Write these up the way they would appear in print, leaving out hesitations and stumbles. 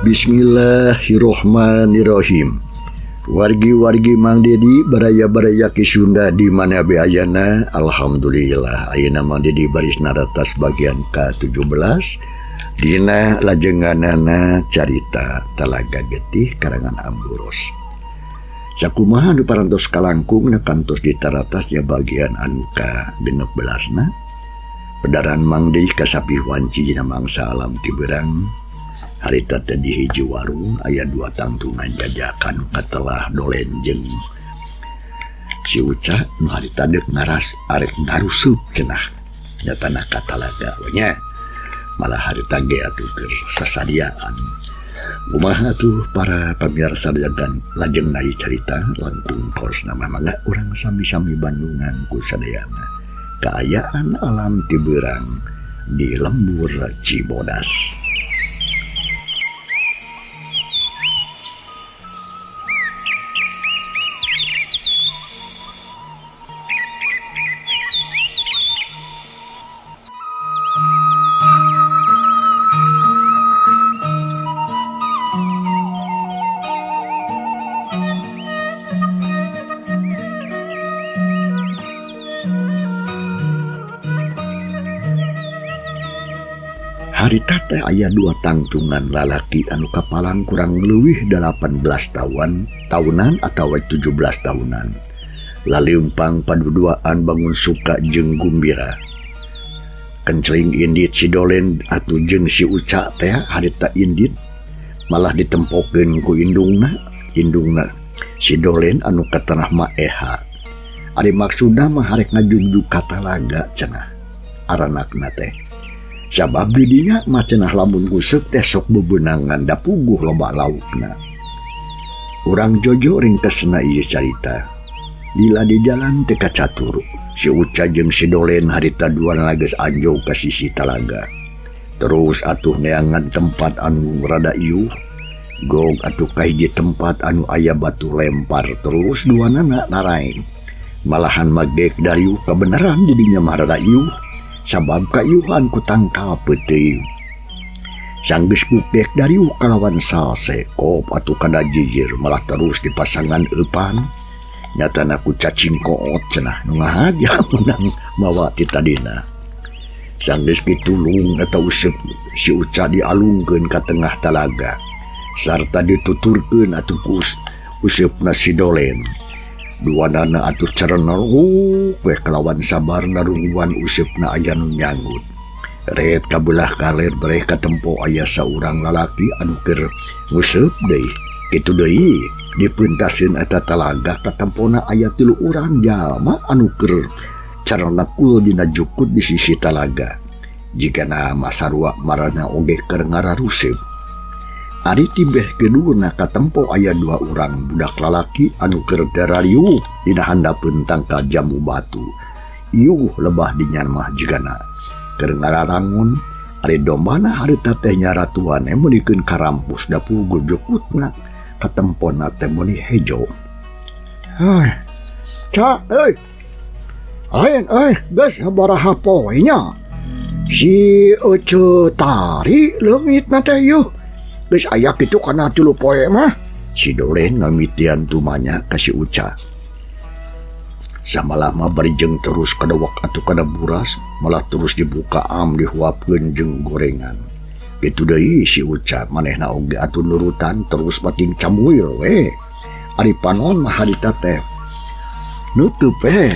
Bismillahirrohmanirrohim. Wargi-wargi Mang Dedi baraya-baraya Ki Sunda di mana be ayana. Alhamdulillah ayeuna Mang Dedi baris naratas bagian ke-17 dina lajenganana carita Talaga Getih karangan Amburos. Sakumaha nu parantos kalangkung na kantos ditaratasnya bagian anu ka-16na. Pedaran Mang Dedi kasapih wanci dina mangsa alam tiberang. Harita teh di hiji warung aya dua tangtungan jajakan katelah dolen jeung si Uca nu harita deuk ngaras arek ngarusup cenah nyatana ka talaga we nya. Malah harita ge atuh keur sasadiaan. Kumaha tuh para pamirsa jagan lajeng nai carita langkung kos nama mangga urang sami-sami Bandungan ku sadayana. Kaayaan alam tiberang di lembur Cibodas. Harita teh aya dua tangtungan lalaki anu kapalang kurang leuwih 18 tahunan atawa 17 tahunan. Laliumpang paduduaan bangun suka jeung gumbira. Kencling indit si Dolen atuh jeung si Uca teh harita indit malah ditempokeun ku indungna si Dolen anu katanah maeha. Ari maksudna mah harek ngajugjug ka talaga cenah aranakna teh. Sabab didinya mah cenah lamun nguseup teh sok bebenangan da puguh loba laukna. Urang jojo ringkesna ieu carita. Lila di jalan teh kacatur, si Uca jeung si Dolen harita duana geus anjog ka sisi talaga. Terus atuh neangan tempat anu rada iuh, gog atuh ka hiji tempat anu aya batu lempar terus duanana naraeng. Malahan magek dariuh kabeneran jadinya mah rada iuh. Sabab kayuhan ku tangkal peuteui. Sanggeus kukdek dariuh kalawan salse kop atuh kana jijir malah terus dipasangan eupan. Nyatana ku cacing koot cenah nu ngahaja menang mawa ti tadina. Sanggeus kitulung eta useup si Uca dialungkeun ka tengah talaga sarta dituturkeun atuh ku useupna si Dolen. Duanana atuh cereneluk we kalawan sabar narungguan useupna aya nu nyanggut. Ret kabelah kaler bereh katempo aya saurang lalaki anu keur nguseup deui. Kitu deui dipeuntaseun eta talaga katempona aya 3 urang jalma anu keur carenekul dina jukut di sisi talaga. Jigana masarua marana oge keur ngararuseup. Ari tibeh keduna katempo aya 2 urang budak lalaki anu keur darariuh dina handapeun tangkal jambu batu. Iuh lebah dinyan mah jigana keur ngararangun ari dombana harita teh nyaratuan meunikeun karampus da puguh jukutna katempona teh meuni hejo. Hei, ca euy. Lain euy, geus sabaraha poe nya. Si Ece Tari leungitna teh ieu. Geus aya kitu kana 3 poe mah. Si Dolen ngamitian tumanya ka si Uca. Samalama bari jeung terus kadewek atuh kana buras, malah terus dibuka am dihuapkeun jeung gorengan. Kitu deui si Uca manehna oge atuh nurutan terus makin camuil we. Ari panon mah harita teh nutup we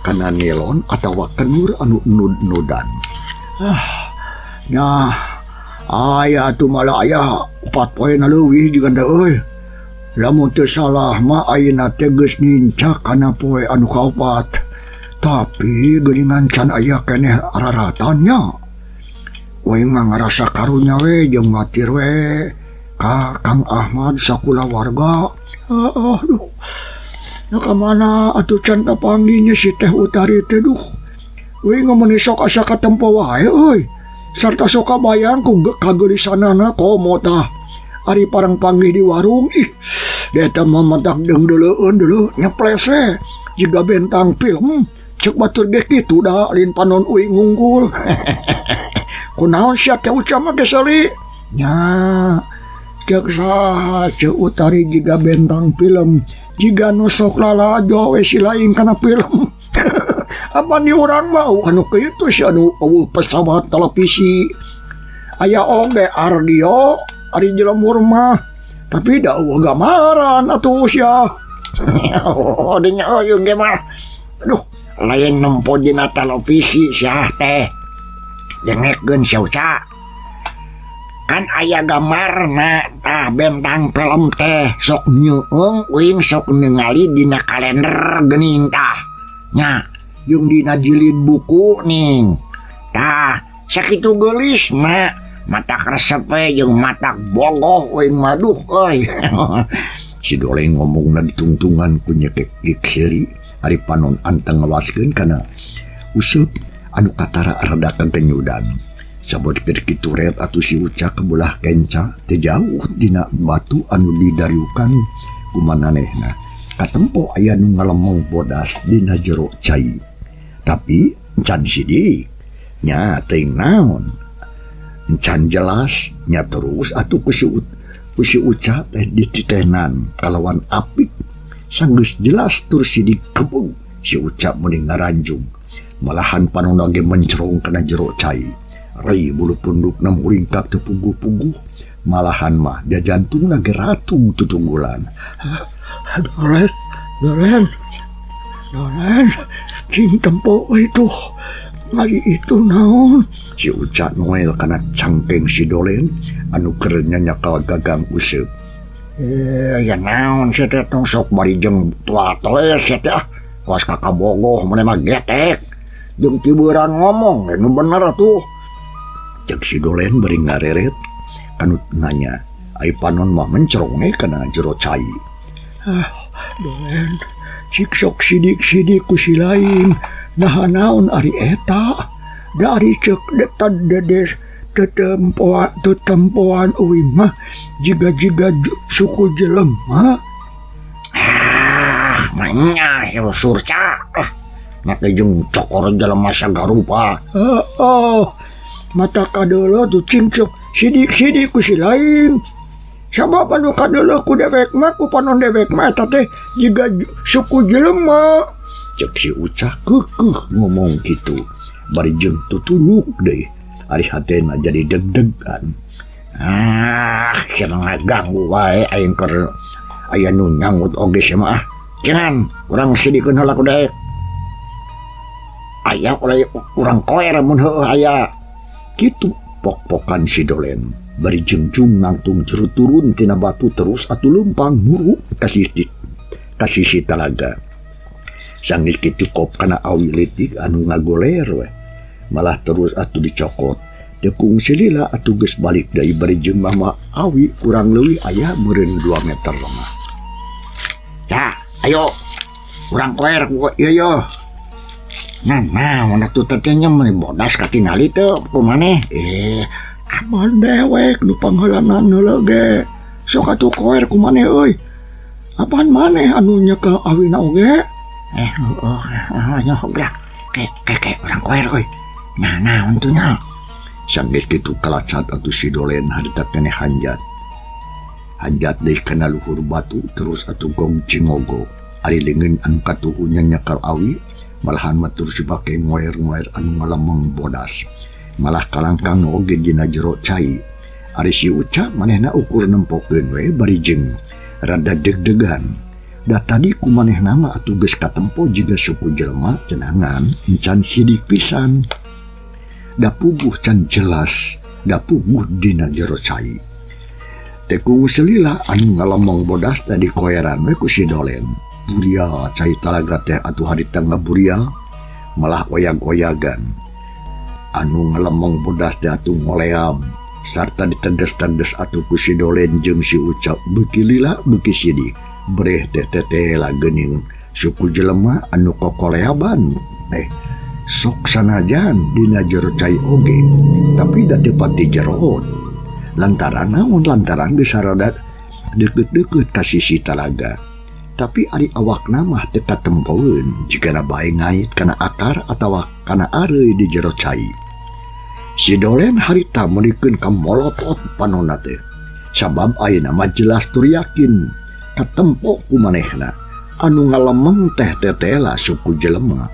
kana nilon atawa kenur anu nud-nudan. Ah, nah aya atuh malah aya 4 poe na leuwih juga da euy. Lamun teu salah mah ayeuna teh geus nincak kana poe anu kaopat. Tapi geuningan can aya keneh araratan nya. Uing mah ngarasa karunya we jeung matir we ka Kang Ahmad sakulawarga. Heeh, duh. Nah ka mana atuh can kapanggih nya si Teh Utari teh duh. Uing mah meuni sok asa katempo wae euy. Sarta sok kabayang ku kageulisanana komo tah. Ari parang panggih di warung ih eta mah matak deung-deuleun deuleuh nyeplese jiga bentang film cek batur ge kitu da lain panon uing ngunggul. Kunaon sia teh Uca mah geus seuli? Nya Cek saha Ceu Utari jiga bentang film jiga nu sok lalajo we si lain kana film. Apa ni urang mah anu kitu si anu eueuh pesawat televisi. Aya oge Ardio ari jelema mah tapi da eueuh gambaran atuh sia. Oh dinya euy ge mah. Aduh lain nempo dina televisi sia teh. Dengekeun sia Uca. Kan aya gambarna tah bentang film teh sok nyeueung uing sok ningali dina kalender geuning tah. Nya jeung dina jilid buku ning. Tah sakitu geulisna matak resep we jeung matak bogoh uing mah duh euy. Si Doleng ngomongna ditungtungan ku nyekek seuri ari panon anteng ngawaskeun kana useup anu katara rada kagenyudan. Sabot keur kitu ret atuh si Uca kebelah kenca teu jauh dina batu anu didariukan ku mananehna. Katempo aya nu ngalemong bodas dina jero cai. Tapi encan sidik nya teuing naon. Encan jelas nya terus atuh ku si Uca teh dititenan kalawan apik. Sanggeus jelas tur sidik kebeg si Uca meuni ngaranjung. Malahan panonna ge mencerong kana jero cai. Rei bulu pundukna muringkak teu puguh-puguh, malahan mah jajantungna ge ratung tutunggulan. Dolen, dolen, dolen, cing tempo itu, ari itu naon? Si Uca noel kana cangkeng si Dolen anu keur nyanyakal gagang useup. Ya naon sia teh tong sok bari jeung tua toe sia teh ah, kawas ka kabogoh maneh mah getek. Jeung tibeuran ngomong nu bener atuh. Cek si Dolen bari ngareret kanut nanya, ai panon mah mencerong we kana jero cai. Ah, Dolen, cik sok sidik-sidik ku si lain, naha naon ari eta? Da ari cek detan dedes tetempoan uing mah jiga-jiga suku jelema. Ah, manya si surca. Ah, make jeung cokor jelema sagarupa. Oh, mata kadeuleuh tuh cingcuk sidik-sidik ku si lain. Sabab anu kadeuleuh ku dewek mah ku panon dewek mah eta teh jiga suku jelema. Cek si Uca keukeuh ngomong kitu bari jeung tutunyuk deui. Ari hatena jadi deg-degan. Ah, sia mah ganggu wae aing keur aya nu nyangut oge sia mah. Jangan urang sidikeun heula ku daek. Aya urang koer mun heueuh aya. Kitu pok-pokan si Dolen bari jengjung nangtung jero turun tina batu terus atuh leumpang muru ka sisi talaga. Sanggeus kitu kop kana awi leutik anu ngagoler we. Malah terus atuh dicokot. Teu kungsi lila atuh geus balik deui bari jeung mama awi kurang leuwih aya meureun 2 meter mah. Ya, ayo urang koer ku ieu yeuh. Nah, mana tuh tetehnya meni bodas katingali teu ku maneh. Aman dewek nu pangheulanan heula ge. Sok atuh koer ku maneh euy. Apaan maneh anu nyekel awina oge? Heeh, gerak. Ke urang koer euy. Nah, naon tuh nya? Sanggeus kitu kalacat atuh si Dolen harita keneh hanjat. Hanjat deui kana luhur batu terus atuh gong cingogo. Ari leungeun anu katuhu nyanyakal awi malahan mah terus dipake ngoer-ngoer anu ngalemeng bodas. Malah kalangkang oge dina jero cai. Ari si Uca manehna ukur nempokeun we bari jeung rada deg-degan. Da tadi ku manehna mah atuh geus katempo jiga suku jelema cenangan encan sidik pisan. Da puguh can jelas, da puguh dina jero cai. Teu kungsi lila anu ngalemong bodas tadi koeran we ku si Dolen. Buria cai talaga teh atuh harita ngaburia malah oyag-oyagan. Anu ngalemong bodas teh atuh ngoleab sarta diteges-teges atuh ku si Dolen jeung si Uca beuki lila beuki sidik. Breh teh tetela geuning suku jelema anu kokoleaban teh sok sanajan dina jero cai oge tapi da teu pati jeroot. Lantaran naon? Lantaran geus sarada deukeut-deukeut ka sisi talaga. Tapi ari awakna mah teu katempoeun jigana bae ngait kana akar atawa kana areuy di jero cai. Si Dolen harita meulikeun ka molotot panonna teh. Sabab ayeuna mah jelas tur yakin katempo ku manehna anu ngalemeng teh tetela suku jelema.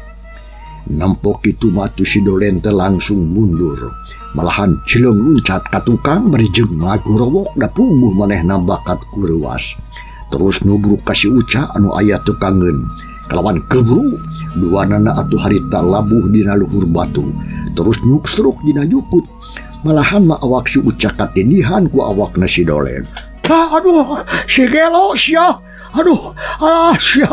Nempo kitu mah atuh si Dolen teh langsung mundur. Malahan cileung luncat ka tukang bari jeung ngagorowok da puguh manehna bakat ku reuas. Terus nubruk ka si Uca anu aya tukangeun. Kalawan kebru duanana atuh harita labuh dina luhur batu. Terus nyuksruk dina jukut. Malahan mah awak si Uca katindihan ku awakna si Dolen. Ah, aduh, si gelo sia. Aduh, alah sia.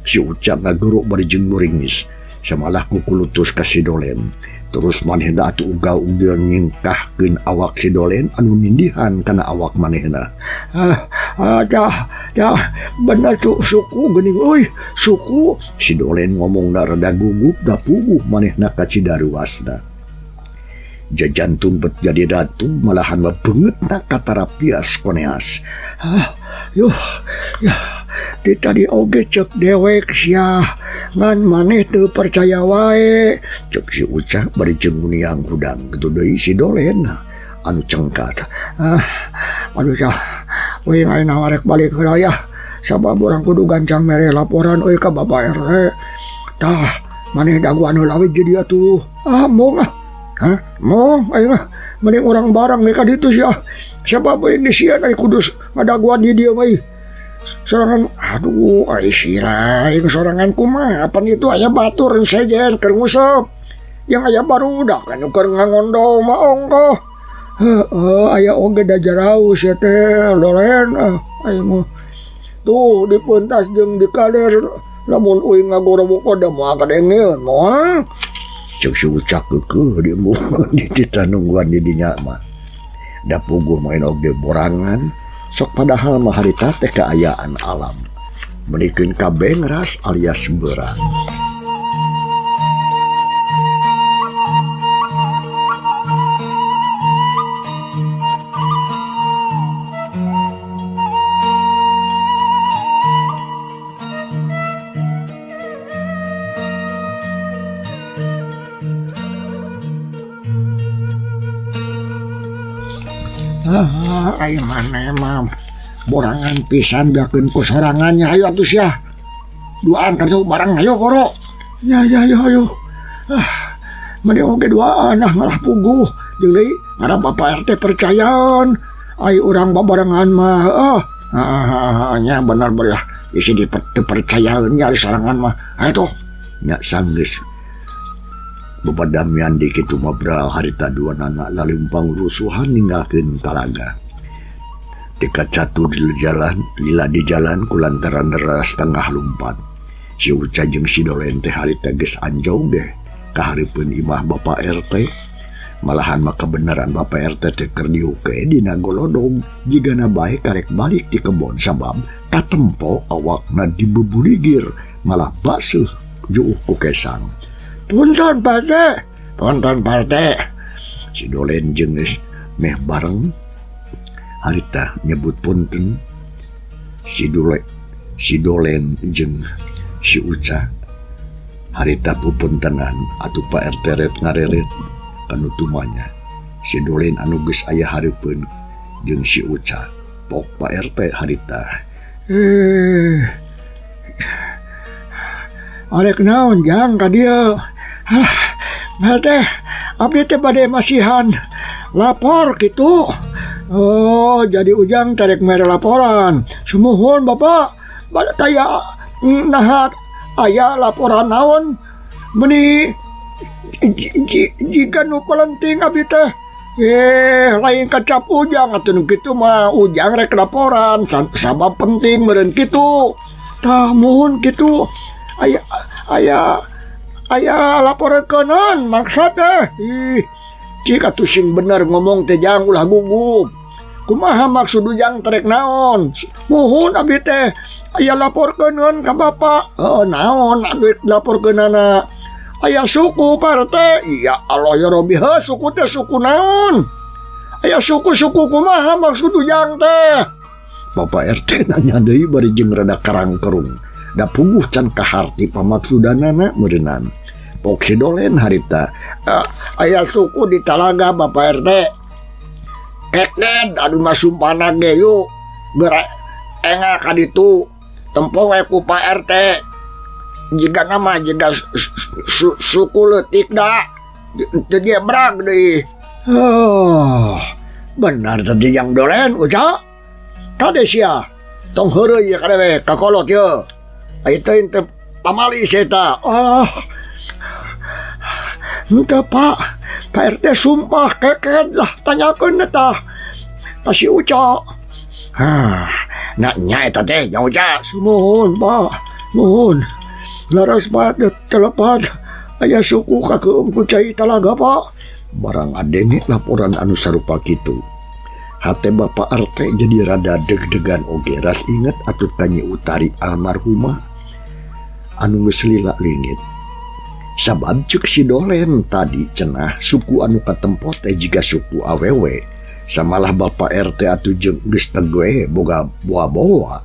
Si Uca ngaguru bari jeung muringis. Samalah kukulutus ka si Dolen. Terus manehna atuh ugal-ugil nyingkahkeun awak si Dolen anu nindihan kana awak manehna. Ah, dah, dah, bener suku geuning euy, suku. Si Dolen ngomongna rada gugup da puguh manehna ka cidaruasna. Jajantung bet jadi datu malahan mah beungeutna katarapias koneas. Ah, yuh, ya, ti tadi oge cek dewek sia. Ngan maneh teu percaya wae. Cek si Uca bari jeung nguniang hudang kitu deui si Dolen anu cengkat. Ah, aduh cah, euy ayeuna rek balik heula yah. Sabab urang kudu gancang mere laporan euy ka Bapak RT. Tah, maneh daguan heula we jadi atuh. Ah, mong ah. Hah? Mong ayeuna mah mending urang bareng we ka ditu sia. Sabab euy geus sieun ari kudu ngadaguan di dieu mah ih. Sorangan, aduh, ai sira, aing sorangan kumaha, pan itu aya batur sejen keur nguseup. Yang aya barudak anu keur ngangondong mah ongkoh. Heeh, aya oge da jaraus ya teh, Dolen, ah, aing mah. Tuh dipeuntas jeung dikaler lamun uing ngagorowok da moal kadengeun moal. Ceuk si Ucak keukeuh di embung di tita nungguan di dinya mah. Da puguh main oge borangan. Sok padahal mah harita teh kaayaan alam. Menikeun kabeh ngeras alias beurang. Ah, ai maneh mah borangan pisan beakeun ku sorangannya. Hayu atuh sia. Duaan kan tuh barang hayu boro. Ya ya ya hayu. Ah, mending oge duaan ah ngalah puguh. Jeung deui ngarap Bapak RT percayaan. Ai urang babarengan mah heuh. Ah, nya bener belah. Isi dipercayaeun nya ari sorangan mah. Hayu tuh. Nya sanggeus. Bebadamian di kitu mah bral harita dua nana lalumpang rusuhan ninggalkeun talaga. Tika catur di jalan, lila di jalan kulantaran deras tengah lumpat. Si Uca jeung si Dolen teh harita geus anjog deh ka hareupeun imah Bapak RT. Malahan mah kebenaran Bapak RT teh keur diuke dina golodog jigana bae karek balik ti kebon sabab katempo awakna dibebuligir malah baseuh juuh ku kesang. Punten Pak RT, punten Pak RT. Si Dolen jeung geus meh bareng harita nyebut punten. Si Dolen jeung si Uca harita pupuntenan atuh Pak RT ret ngareret kanu tumanya. Si Dolen anu geus aya hareupeun jeung si Uca pok Pak RT harita. Arek naon jang ka dieu? Hah, Pak RT, abdi teh bade masihan lapor kitu. Oh, jadi ujang tarek mere laporan. Sumuhun Bapak, bade taya naha aya laporan naon? Meuni jiga nu palenting abdi teh. Lain kacap ujang atuh nu kitu mah ujang rek laporan sabab penting meureun kitu. Tah muhun kitu. Aya laporan keuneun maksud teh. Ih, cik atuh sing bener ngomong teh jang ulah gugup. Kumaha maksud ujang terek naon? Muhun abdi teh aya laporkeun ka bapak. Heuh, naon anu laporkeunana? Aya suku Pak RT. Ya Allah ya Rabbi, heuh suku teh suku naon? Aya suku-suku kumaha maksud ujang teh? Bapak RT nanya deui bari jeung rada karangkerung. Da puguh can kaharti pamaksudanana meureunnan. Pok si Dolen harita. Aya suku di talaga Bapak RT. Keked aduh mah sumpahna ge yuk geura enga ka ditu tempo we ku Pak RT. Jiga nama jiga suku leutik da teu jebrag deui. Oh, benar tadi yang dolen Uca. Kade sia tong heureuy ye kade we kakolot ye. Aya teh teu pamali sia eta. Ah. Henteu Pak, Pak RT sumpah keked lah tanyakeun eta ka si Uca. Hah, nah nya eta teh jang Uca. Sumuhun Pak, muhun. Laras Pak telepat aya suku kakeum ku cai talaga Pak. Barang adenge laporan anu sarupa kitu. Hate Bapak RT jadi rada deg-degan oge ras inget atuh ka Nyi Utari almarhumah anu geus lila leungit. Sabab ceuk si Dolen tadi cenah suku anu katempo teh jiga suku awewe. Samalah Bapak RT atuh jeung geus tegue boga boa-boa.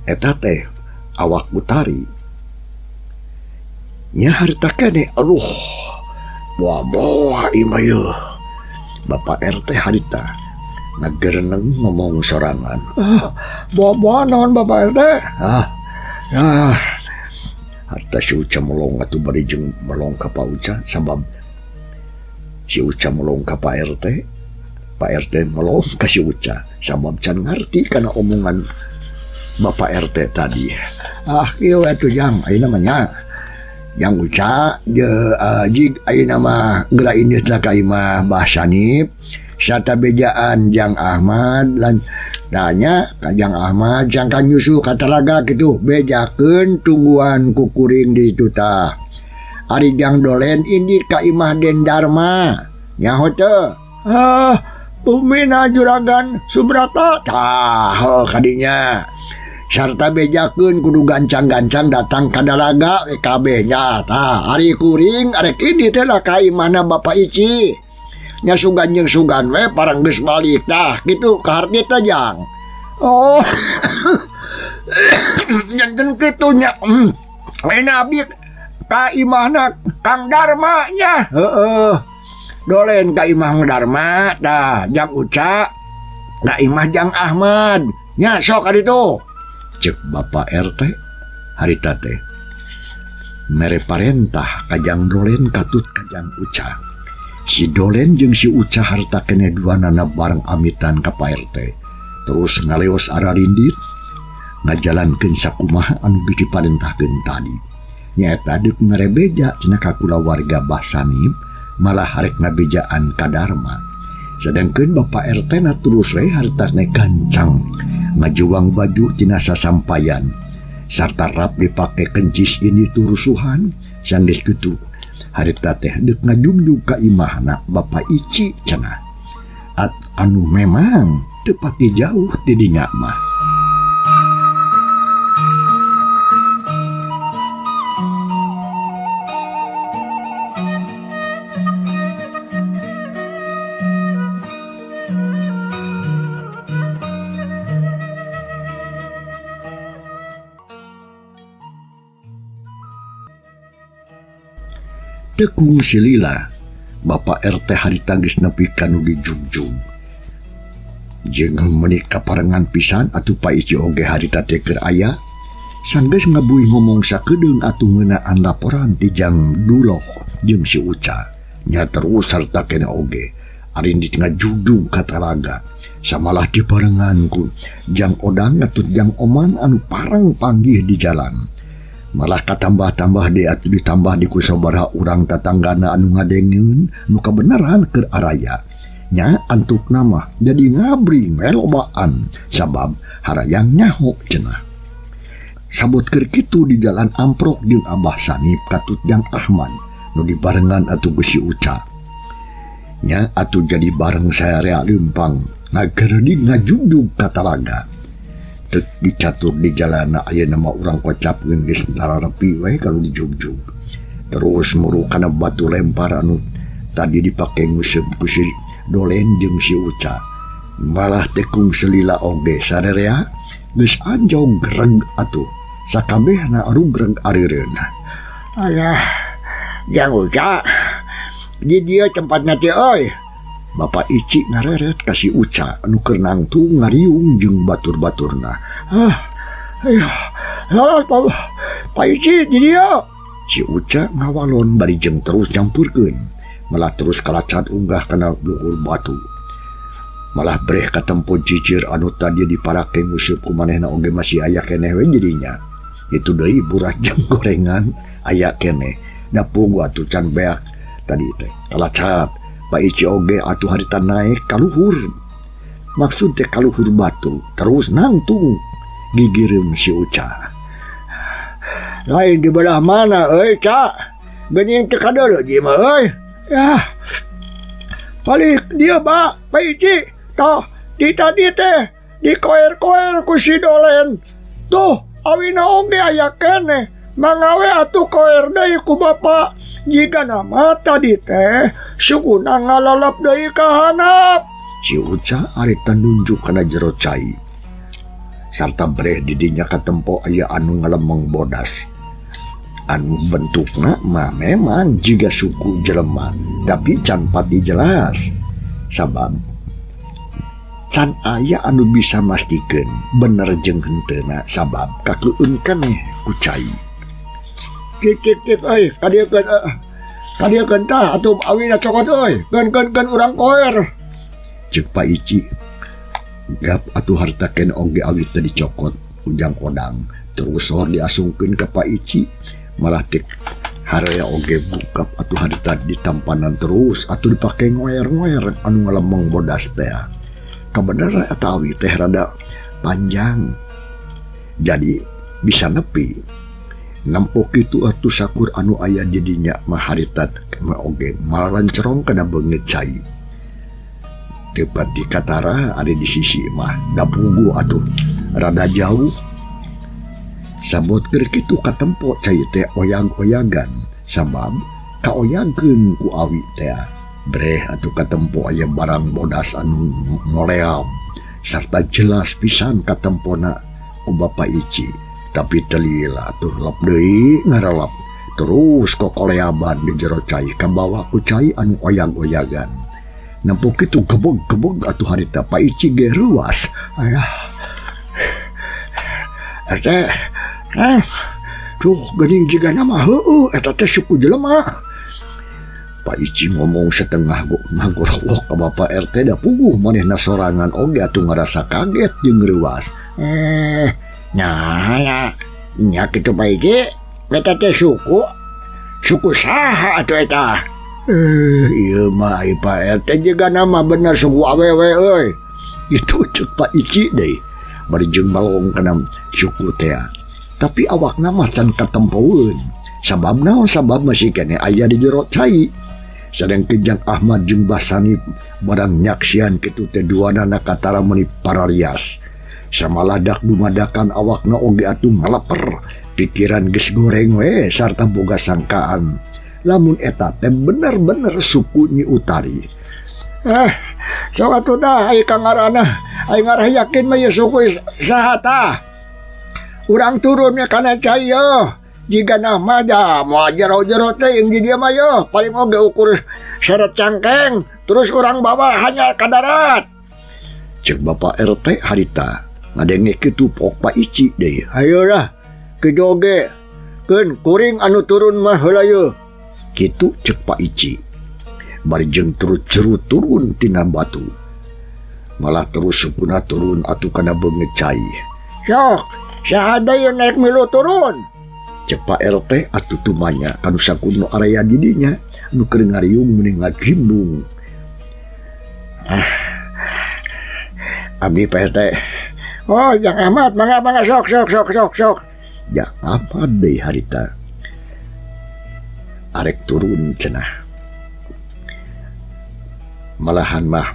Eta teh awak Utari. Nya harita keneh aduh boa-boa ieu mah yeuh. Bapak RT harita ngagereneng ngomong sorangan. Ah, boa-boa naon Bapak RT? Ah, ah. Harta si Uca melong atuh bari jeung melong ka Pak Uca sabab si Uca melong ka Pak RT, Pak RT melong ka si Uca sabab can ngarti kana omongan Bapak RT tadi. Ah, kieu atuh jang ayeuna mah nya. Jang Uca je jig ayeuna mah geura indit lah ka imah Bah Sanip sarta bejaan Jang Ahmad lan tanya ka Jang Ahmad sangka nyusul ka talaga kitu bejakeun tungguan kukuring di ditu tah. Ari Jang Dolen indit ka imah Den Darma nyaho teu? Ah, bumina juragan Subrata tah heuh kadinya. Sarta bejakeun kudu gancang-gancang datang ka dalaga we kabeh nya tah. Ari kuring arek indit teh lah ka imahna Bapak Ici. Nya sugan jeung sugan we parang geus balik tah kitu kaharti teh Jang. Oh. Janten kitu nya. Ayeuna abdi ka imahna Kang Darma nya. Heeh. Dolen ka imah Darma tah Jang Uca ka imah Jang Ahmad. Nya sok ka ditu. Cek Bapak RT harita teh mere parentah ka Jang Dolen katut ka Jang Uca. Si Dolen jeung si Uca harta keneh duanana bareng amitan ka Pak RT. Terus ngaleos ararindit ngajalankeun sakumaha anu geus diparentahkeun tadi. Nyaeta deuk ngarebeja cenah ka kulawarga Bah Sanip malah harek ngabejaan ka Darma. Sedangkeun Bapak RT na terus we hartasna gancang ngajuang baju tina sasampayan sarta rap dipake kencis ini turusuhan sanggeus kitu harita teh deuk ngajugjug ka imahna Bapak Ici cenah. At anu memang teu pati jauh ti dinya mah. Tekung silila Bapak RT harita geus nepi ka nu dijugjug. Jeung meuni kaparengan pisan atuh Pak Ici oge harita teh keur aya. Sanggeus ngabuih ngomong sakedeung atuh ngeunaan laporan ti Jang Duloh jeung si Uca. Nya terus sarta kene oge ari di ngajugjug ka talaga. Samalah dibarengan ku Jang Odang atuh Jang Oman anu pareng panggih di jalan. Malah katambah-tambah deui atuh ditambah di ku sabaraha urang tatanggana anu ngadengeun nu kabeneran keur araya. Nya antukna mah jadi ngabring we lobaan sabab harayang nyaho cenah. Sabot keur kitu di jalan amprok jeung Abah Sanip katut Jang Ahmad nu dibarengan atuh ku si Uca. Nya atuh jadi bareng saarea leumpang ngagerdig ngajugjug ka talaga. Dicatur di jalana ayeuna mah urang kocapkeun geus tararepi we kalau dijugjug. Terus muru kana batu lempar anu tadi dipake nguseup ku si Dolen jeung si Uca. Malah tekung selila oge sarerea geus anjog greg atuh. Sakabehna arugreg arireun. Alah, Jang Uca, di dieu tempatna teh euy. Bapak Ici ngareret ka si Uca anu keur nangtung ngariung jeung batur-baturna. Ah, ayah, ah, Pak, Pak Ici di dieu. Si Uca ngawalon bari jeung terus nyampurkeun, malah terus kalacat unggah kana luhur batu. Malah breh katempo cicir anu tadi diparake nguseup ku manehna oge masih aya keneh we jadinya. Itu deui buras jeung gorengan aya keneh. Da puguh atuh can beak tadi teh. Kalacat Pak Ici oge atuh harita naek ka luhur. Maksud teh ka luhur batu terus nangtung gigireun si Uca. Lain di belah mana euy, Ca? Geuning teu kadeuleu ji mah euy. Yah. Balik dieu, Pak, Pak Ici. Tah, di tadi teh dikoer-koer ku si Dolen. Tuh, awina oge aya keneh. Mangga we atuh koer deui ku Bapak. Jigana mah tadi teh sukuna ngalalap deui ka handap. Si Uca harita nunjuk kana jero cai. Sarta breh di dinya katempo aya anu ngalemeng bodas. Anu bentukna mah memang jiga suku jelema, tapi can pati jelas. Sabab can aya anu bisa mastikeun bener jeung henteuna sabab kakeueun keneh ku cai. Cik cik cik euy, kadieukeun kadieukeun tah atuh awina cokot euy. Keun keun keun urang koer. Ceuk Pak Ici. Gap atuh harta ken oge awi teh dicokot ujang odang terus sor diasungkeun ka Pak Ici. Malah tik harea oge bukap atuh harita ditampanan terus atuh dipake ngoer-ngoer anu ngalemeng bodas teh. Kabeneran eta awi teh rada panjang. Jadi bisa nepi. Nempo kitu atuh sakur anu aya jadinya mah harita mah oge malancerong kana beungeut cai. Teu pati katara ari di sisi mah da puguh atuh rada jauh. Sabot keur kitu katempo cai teh oyag-oyagan sabab kaoyagkeun ku awi teh. Breh atuh katempo aya barang bodas anu ngoleam sarta jelas pisan katempona ku Bapak Ici. Tapi telila atuh lep deui ngarelep terus kokoleaban di jero cai kabawa ku cai anu oyag-oyagan. Nempo kitu gebeg-gebeg atuh harita Pak Ici ge reuas. Ayah. Eta tuh geuning jigana mah heueuh eta teh suku jelema. Pak Ici ngomong setengah ngagorowok ka Bapak RT da puguh manehna sorangan oge atuh ngarasa kaget jeung reuas. Nah, ya, nya kitu Pak Ici, eta teh suku suku saha atuh eta? Ieu mah ai Pak RT jigana mah bener suku awewe euy. Itu ceuk Pak Ici deui. Bari jeung balong kana suku teh. Tapi awakna mah can katempoeun. Sabab naon? Sabab masih keneh aya di jero cai. Sadengkeun Jang Ahmad jeung Basani barang nyaksian kitu teh duanana katara meuni pararias. Samaladak dumadakan awakna oge atuh ngaleper, pikiran geus goreng we sarta boga sangkaan. Lamun eta teh bener-bener suku Nyi Utari. Sok atuh dah ai ka ngaranna, ai ngarah yakin mah ieu suku saha tah. Urang turun nya kana cai yeuh. Jigana mah da moal jero-jero teh jeung di dieu mah yeuh, paling oge ukur seret cangkeng, terus urang bawa hanya ka darat. Ceuk Bapak RT harita ngadenge kitu pok Pak Ici deui. Hayo lah, kitu oge. Keun kuring anu turun mah heula yeuh. Kitu ceuk Pak Ici. Bari jeung terus jeru turun tina batu. Malah terus sukuna turun atuh kana beungeut cai. Sok, saha deui naik milu turun? Ceuk Pak RT atuh tumanya kanu sakuno area di dinya nu keur ngariung meni ngajimbung. Abdi Pak RT. Oh, Jang Ahmad, mangga mangga sok sok sok sok sok. Jang Ahmad deui harita. Arek turun cenah. Malahan mah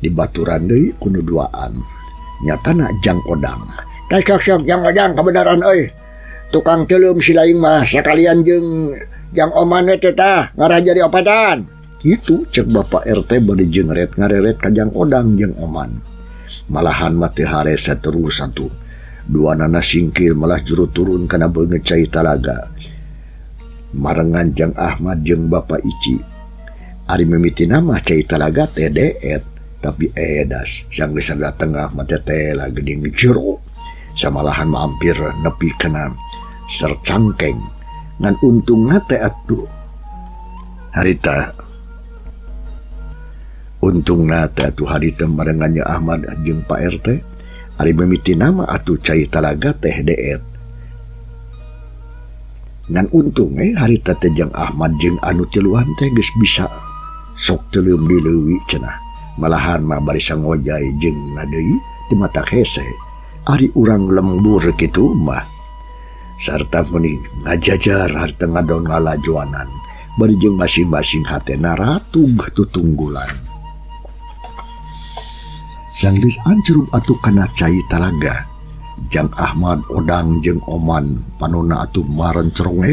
dibaturan deui ku nu duaan. Nyatana Jang Odang. Tah sok sok Jang Odang kebenaran euy. Tukang teuleum si laing mah sakalian jeung Jang Oman teh tah ngarah jadi opatan. Kitu ceuk Bapak RT bari jeung ret ngareret ka Jang Odang jeung Oman. Malahan mah teu haresa terus atuh. Duanana singkir malah juru turun kana beungeut cai talaga. Marengan Jang Ahmad jeung Bapak Ici. Ari mimitina mah cai talaga teh deet tapi edas sanggeus rada tengah mah teh teh geuning jero samalahan mah hampir nepi kana sercangkeng ngan untungna teh atuh harita untungna teh atuh harita barengan Nya Ahmad jeung Pak RT. Ari mimitina mah atuh cai talaga teh deet ngan untung harita teh Jang Ahmad jeung anu tiluan teh geus bisa sok teuleum di leuwi cenah malahan mah barisa ngojay jeung nadeui teu matak hese ari urang lembur kitu mah sarta meni ngajajar harita ngadon ngalajoanan bari jeung masing-masing hatena ratug tutunggulan. Sanggeus ancrub atuh kana cai talaga Jang Ahmad Odang jeung Oman panonna atuh marencrong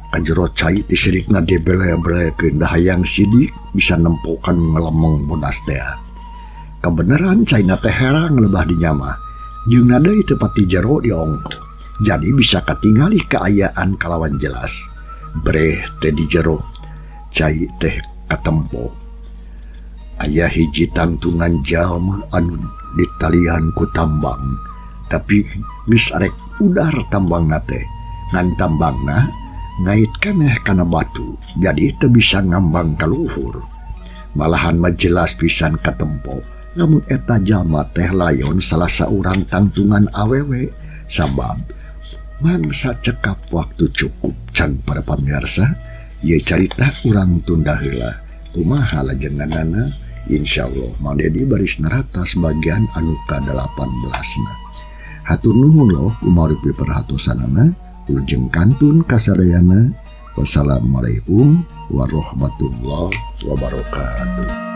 ka jero cai teh sirikna dibele-belekeun da hayang sidik bisa nempokan ngelemeng bodas teh. Kebenaran caina teh herang lebah di nyamah jeung deui teu pati jero diongko jadi bisa katingali kaayaan kalawan jelas. Breh teh di jero cai teh katempo aya hiji tangtungan jalma anu ditalian ku tambang tapi geus arek udar tambangna teh ngan tambangna ngait keneh kana batu jadi teu bisa ngambang ka luhur malahan mah jelas pisan katempo lamun eta jalma teh layon salah saurang tangtungan awewe sabab mangsa cekap waktu cukup can. Para pamirsa, ieu carita urang tunda heula. Kumaha lajenganana? Insyaallah Mang Dedi baris naratas bagian anu ka-18 na. Hatur nuhun loh kumargi piperhatosanana. Wilujeng kantun kasadayana. Wassalamualaikum warahmatullahi wabarakatuh.